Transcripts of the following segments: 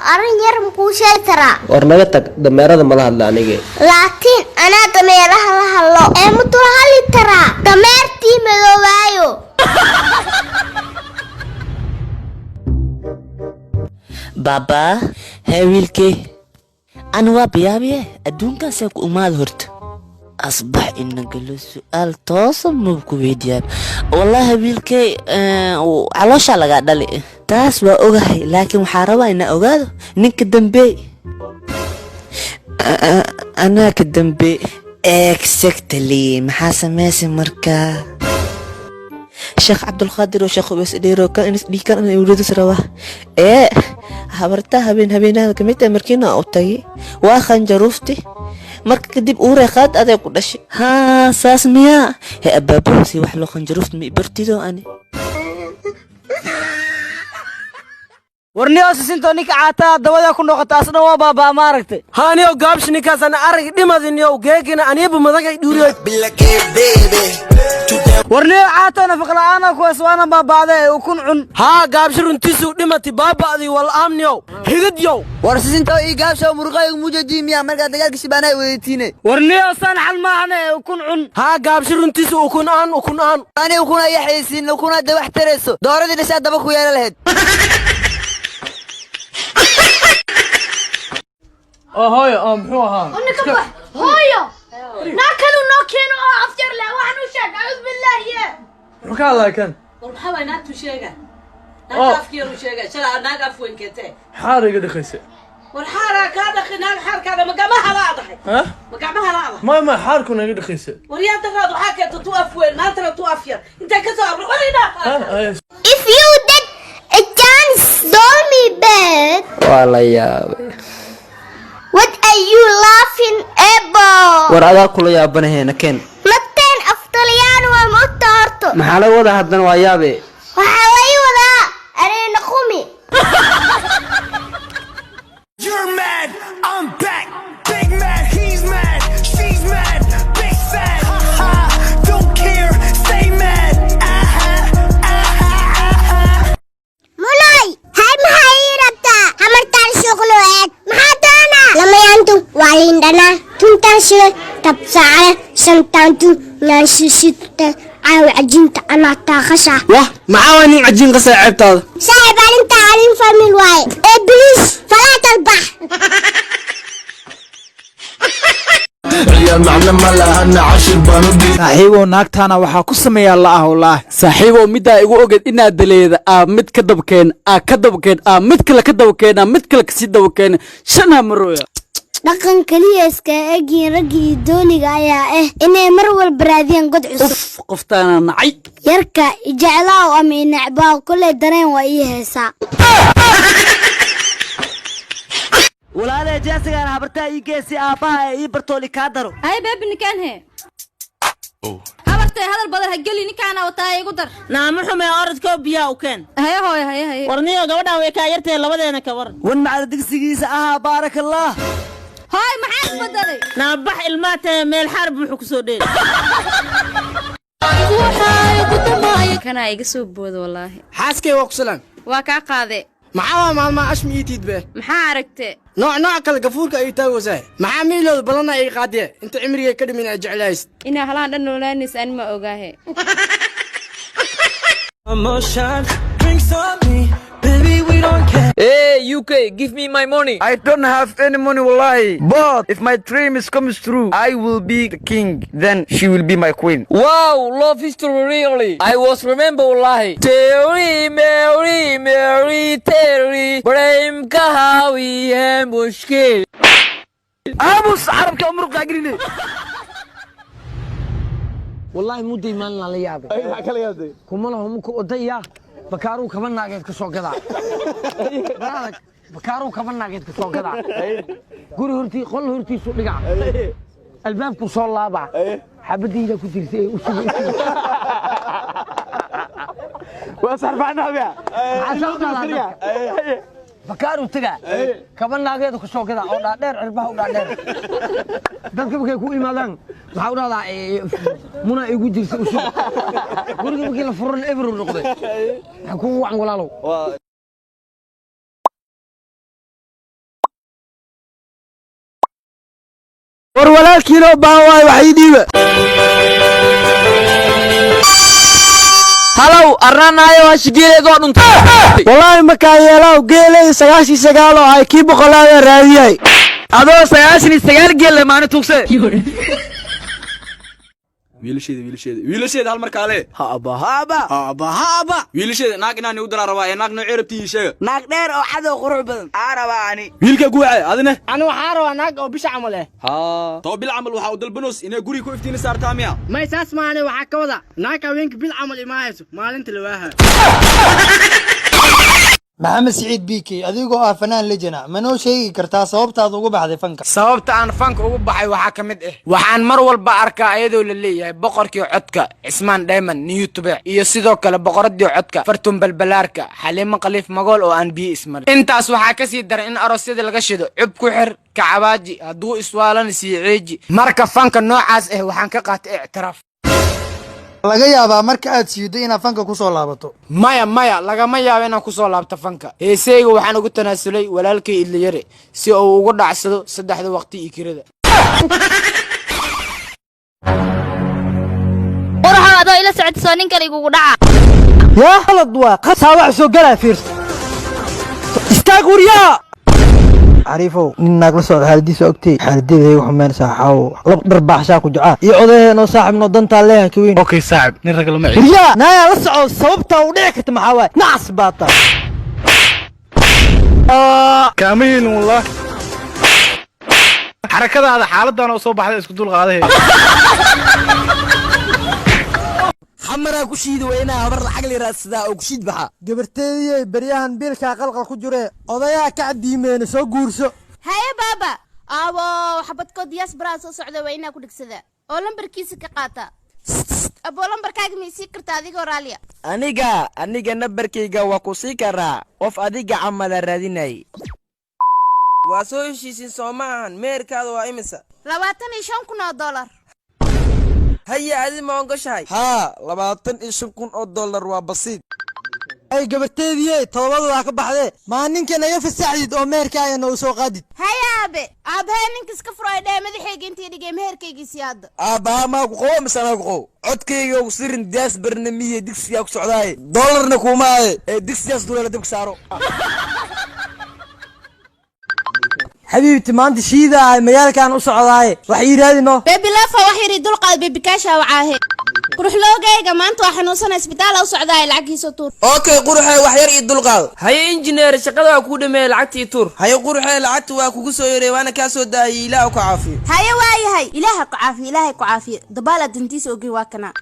Arrin yar makuu sheegi karaa? War naga tag, dameerada mala hadla anige. Laakiin anaa dameeraha la hadlo ee mutul hadli karaa dameertii madoobaayo. Baaba, hee wiilkey, ani waa biyaabiye adduunkaasee ku imaada horta. Asbax ina galo su-aal toosa maba ku weydiiyaan. Wallaahi wiilkey, calooshaa lagaa dhali, taas waa ogahay, laakiin waxaa rabaa inaa ogaado ninka dambeey. Anaa ka dambeey. Exactly, maxaa samaysay markaa? Sheekh Cabdulqaadir oo Sheekh Ubeys Dheero kan inis dhiikan inay uladis rabaa ee habarta habeen habeenada kamid ah markiina u tagay waa khanjaruufti. Marka kadib uurey qaad aday ku dhashay. Haa, saas miyaa? He abaabo, si wax loo khanjaruufti ma ibartido ani. Warniyo sisinto ninka caataa dabada ku noqota asna waa baabaa, maaragtay? Haaniyow gaabshi, ninkaasana arag dhimadiniyow geegina aniibu madagay dhuuriyo. Warniyo caato, nafaqa la'aana kuwaas waana baaba'da ee ukun cun. Haa gaabshi, runtiisuu dhimati baaba'dii wal'aamniyow hididyow. War sisinta ii gaabsha muruqaygu mujajiimiya markaa dagaalka shibaanay wadatiine. Warniyo saan xal maahane ee ukun cun. Haa gaabshi, runtiisu ukun aan ukun aan. Ani ukuna iyo xaysiin ukuna de wax tarayso dooradii dhashaa daba ku yeela lahayd. Oo hooyo, oo muxuu ahaa? Hooyo, naa kalu noo keeno oo afjar leh waxaan u sheeg acuud billaahi ye. Muxuu ka hadlaya kan? War maxaa waay naagtu sheega? Oo. Naagta afkeeru sheega shalaa naag af weyn keentee. Xaar iga dhaqaysa. War xaaraa kaa dhaqi naag xaarkaada ma gacmaha laadahay? Ha? Ma gacmaha laadahay? Ma xaarkuna iga dhaqaysa. War yaa daraad waxaa keenta tu af weyn, maantana tu af yar intay ka soo abra war inaa. Ha ay. If you did a chance doll me bed. Waa la yaabay. What are you laughing about? War adaa kula yaabanaheena keen. Nagteen af Talyaani waa maogta horto. Maxaa laga wadaa haddana? Waa yaabe. Waxaa lay wadaa areena qumi. You're mad, I'm back. Big mad, he's mad, she's mad, big sad. Ha ha, don't care, stay mad. Aha, aha, aha. Munay, hay, maxaa ii rabtaa? Hamartaan suuqno aad. Maxaa doonaa? Lamayaantu waa liindhanaa. Tuntaan shilay tabsaare shantaantu naanshisita caawa cajinta anaa taaqasha. Wah, maxaa waa nin cajiin qasay ceebtaada? Saaxib, arrintaa arrin famil waaye. Ee biliis falaa talbax. Saaxiibow, naagtaana waxaa ku sameeyaa la'ah wallaahi. Saaxiibow, middaa igu ogeed inaad daleeda aa mid ka dabkeen aa ka dabkeen aa mid kale ka dabkeen aa mid kale kasii dabkeen shan hamarooya. Dhaqan keliya iska egyihiin ragga iyo dooniga ayaa ah inay mar walba raadiyaan god cusub. Uf, qoftaana nacay. Yarka ijeclaaw ama inacbaaw, kolay dareen waa ii heesaa. Walaalee, jeesigaan habartaa ii geesi aabbaha ee ii bartooli kaa daro. Hay beebi, ninkaan he habartay hadal badan ha geli, ninkaana wataa igu dar. Naama xume, orodkoo biyaa u keen. Haye hooyo, haye haye. Warniyo gabadhan way kaa yartahay, labadeena ka waran. Wan macala digsigiisa ahaa, baaraka allah. Hooy, maxaa isbedelay? Naabax ilmaa tahay meel xaar buuxu kusoo dheeli. Kanaa iga soo booda wallaahi. Xaaskay, waa ku salaan. Waa kaa qaade. Maxaa waa maalmaha ashmi iitiid be? Maxaa aragte? Nooc nooc kale gafuurka ay taagoosaa. Maxaa miilooda balana ay qaadee inta cimrigay ka dhimin ay jeclaaysid? Inaa halaan dhan noolaanaysa ani ma ogaahe. Hey UK, give me my money. I don't have any money, wallahi. But if my dream is comes true, I will be the king. Then she will be my queen. Wow, love history, really. I was remember wallahi. Terry Mary Mary Terry Prem kahawi hai mushkil. Aamus carabka muruqa geline. Wallaahi mudday maalin la yaabay. Maxaa kala yaabtay? Kuma laho muku odaya bakaaruu kaba naageed ka soo gadaa. Baradag bakaaruu kaba naageed ka soo gadaa. Guri hortii qol hortiisu dhigaa. Albaabku soo laabaa. Xabadayda ku jirtay ee u sugay. Waa sarfaanaabia. Maxaa soo qadaa? Bakaaruu tagaa. Kaba naageed ku soo gadaa oo dhaadheer, cirbaha u dhaadheer. Dadka markay ku imaadaan waxaa u dhahdaa muna igu jirta usug. Guriga markii la furan ebro noqday. Maxaa kugu wacan walaalow? War walaalkiinoo baahan waayo, wax ii dhiiba. Halow arnaanaayo, hashigeeleed waa dhuntay. Wallaahi makaa yeelaw, geelay 99 oo ay kii boqolaada raadiyay. Adoo 99 geel maani tugse. Wiilasheeda, wiilasheeda, wiilasheeda, hal markaale. Haba haba haba haba. Wiilasheeda, naag inaan igu daraa rabaa ee naag noocee rabtii ii sheega. Naag dheer oo cadow qurux badan aa rabaa ani. Wiilka guuce, adine? Ani waxaa rabaa naag oo bisha camal eh. Haa, too bil camal waxaa u dalbanoos inay guriga ku iftiini saartaa miya? May, saas maane. Waxaa ka wada naag haweenka bil camal imaahayso maalinta lawaaha. Maxamed Siciid BK, adigoo ah fanaan lejana, ma noo sheegi kartaa sababtaad ugu baxday fanka? Sababta aan fanka ugu baxay waxaa ka mid ah, waxaan mar walba arkaa ayadoo la leeyahay boqorkii codka Cismaan Dheeman Niyutube, iyo sidoo kale boqoradii codka Fartun Balbalaarka Xaliimo Khaliif Magool oo aan biyo ismarin. Intaas waxaa ka sii daran in aroosyada laga shido cub ku xir kacabaaji, hadduu iswaalana sii ceeji. Marka fanka noocaas ah waxaan ka qaatay ictiraaf. Laga yaabaa marka aad siido inaad fanka ku soo laabato? Maya, maya, lagama yaabo inaan kusoo laabto fanka. Heeseyga waxaan ugu tanaasulay walaalkay Idliyare si uu ugu dhacsado saddexda waqti iyo kirada. Qurxo, adoo ila socodisoo nin kale igugu dhaca. Yaa qalad waa qasaa, wax soo galaa, fiirso, istaag waryaa. Cariifow, nin naag la socda xaaladiisa ogtay, xaaladeeda igu xumeynaysaa. Xaawo lab dharbaaxshaa ku jecaa iyo odayheenoo saaxibnoo dantaa leeyahay ka weyn. Okay saaxib, nin rag lama ciyo. Waryaa, naayaa la soco, sababtaa u dhici karta maxaa waaye? Nacas baa taa. Kaama yeelin wallah xarakadaada xaaladan oo soo baxday isku dul qaadahe. Xamaraa ku shiidi weynaa, habar lacag la raadsadaa oo ku shiid baxa. Gabarteediyey, beryahan biilkaa qalqal ku jire, odayaa ka cadiimeena, soo guurso. Haye baaba. Aabo, xabadkood diyaas baraa soo socda, waa inaa ku dhigsada oo lambarkiisa ka qaata. Aboo, lambarkaaga ma isii karta adigoo raalliya? Aniga nambarkayga waa ku sii karaa, qof adiga camala raadinay. Waa soo heshiisin soo ma ahan? Meherkaada waa imisa? $25,000. Haye, adi ma ogoshahay? Haa, $25,000 waa basiid. Ay gabarteediyey, toobadu waa ka baxdee, maa ninka naga fasaxdid oo meherkaaga noogu soo qaadid. Haye aabe. Aabahe, ninka iska furo ay dhee, madaxayga intii dhigay meherkaygiisii hadda. Aabbaha maa ku qowo mise anaa ku qowo? Codkayga ugu sirin diyaas barnamiye, digsigaa ku socdaaye, doolarna kuuma aaye ee digsigaas duleela dabka saaro. Xabiibti, maanta shiida magaalkan u socdaaye, wax ii raadino. Bebi lefa, wax yari dulqaad, bebikaasha wacaahe. Quruxloogayga, maanta waa xanuunsana, isbitaala u socdaay, lacagkiisa tuur. Okay quruxee, wax yar ii dulqaad. Haye injineer, shaqada waa kuu dhameeyey, lacagtii tuur. Haye quruxee, lacagta waa kugu soo yaray, waana kaa soo daayay, ilaah ku caafiyo. Haye, waayahay, ilaaha ku caafiyo, ilaahay ku caafiyo. Dabaala dantiisa ogey, waa kana.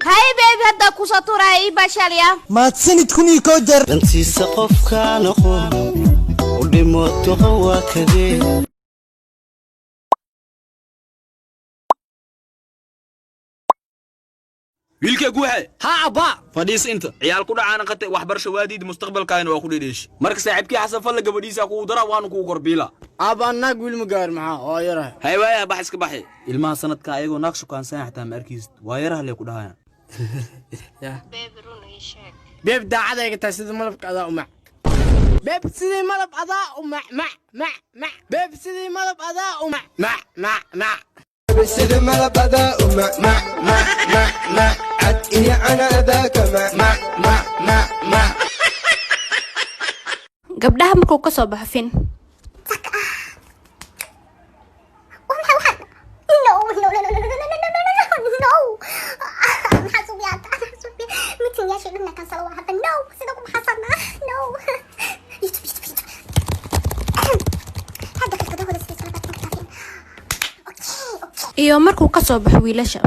Haye bebi, haddaa kusoo tuuraya, ii baashaaliya. Mahadsanid 1001 jeer. Dantiisa qofka noqo u dhimo doqo waa kadee. Wiilka guuxe. Ha abba. Fadhiis inta ciyaal ku dhacaana qatay, waxbarasho waadiid, mustaqbalkaagana waa ku dhedheeshi. Marka saaxiibkii Xasan Falle gabadhiisa kugu dara, waanu kugu korbiila. Aabba, naag wiil ma gaar, maxaa oo yarahay? Hay waaya, bax iska baxi. Ilmaha sanadka ayagoo naag shukaansan xataa ma arkiisid, waa yaraha lee ku dhahayaan. Beeb, daacadayga tahay sida malabka adaa u mac. Beeb, sidii malab adaa u mac mac mac mac. Beeb, sidii malab adaa u mac mac mac mac. Sida malab adaa u mac mac mac mac mac, cad iyo cana adaa ka mac mac mac mac mac. Gabdhaha markuu ka soo baxo fin. No, no, no, no, no, no, no, no, no, no, no. Maxaa suubiyaa? Meeting yaashay dhanna cancel waa hadda. No, sida ku maxasanaa? No. YouTube, YouTube, YouTube. Hal daqiiqado wada sidiis kala baad kaafin. Okay. Iyo markuu ka soo baxo wiilasha.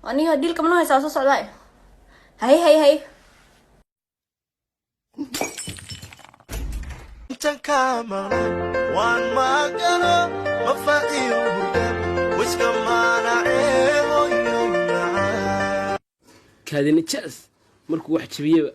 Aniga dhilka mana haysaa, soo socdaa. Hay hay hay. Intan kaa maqnay waan maagano mafa iyo hurda wiska maanaceehoyo macaan. Kaadina jas markuu wax jabiyeba.